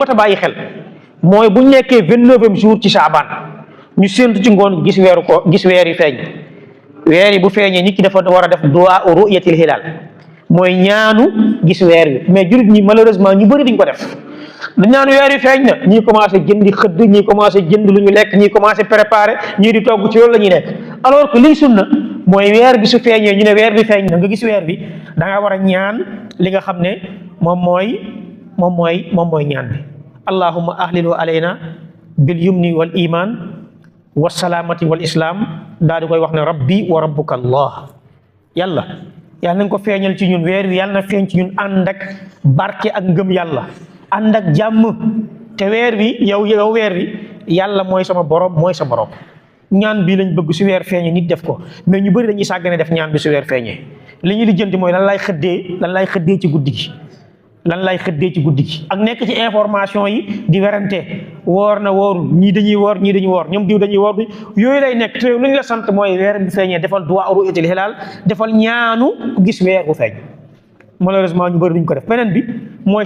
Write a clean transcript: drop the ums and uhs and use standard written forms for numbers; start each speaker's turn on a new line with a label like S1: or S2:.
S1: ta bàyyi xel mooy bu ñu nekkee 29e jour ci Saabaan ñu séntu ci ngoon gis weeru ko gis weer yi feeñ weer yi bu feeñee nit ki dafa war a def du'a ru'yatil hilal mooy ñaanu gis weer wi mais jullit ñi malheureusement ñu bëri duñ ko def dañ ñaanu weer yi feeñ na ñii commencé jëndi xëdd ñii commencé jënd lu ñu lekk ñii commencé préparé ñii di togg ci loolu la ñuy nekk alors que liy sunna mooy weer bi su feeñee ñu ne weer bi feeñ na nga gis weer bi da nga war a ñaan li nga xam ne moom mooy ñaan bi allahumma ahlilu alayna bil yumni wal iman wa salaamati wal islam daal di koy wax ne rabbi wa rabbuka allah yàlla nañ ko feeñal ci ñun weer wi yàlla na feeñ ci ñun ànd ak barke ak ngëm yàlla ànd ak jàmm te weer wi yow weer wi yàlla mooy sama borom mooy sa borom ñaan bi lañ bëgg su weer feeñee nit def ko mais ñu bëri dañuy sàggane def ñaan bi su weer feeñee li ñu lijjanti mooy lan lay xëddee ci guddi gi ak nekk ci information yi di werante woor na woorul ñii dañuy woor ñoom diw dañuy woor yooyu lay nekk te lu ñu la sant mooy weer bu feeñee defal du'a ru'yatil hilal defal ñaanu gis weer bu feeñ malheureusement ñu bëri duñ ko def beneen bi mooy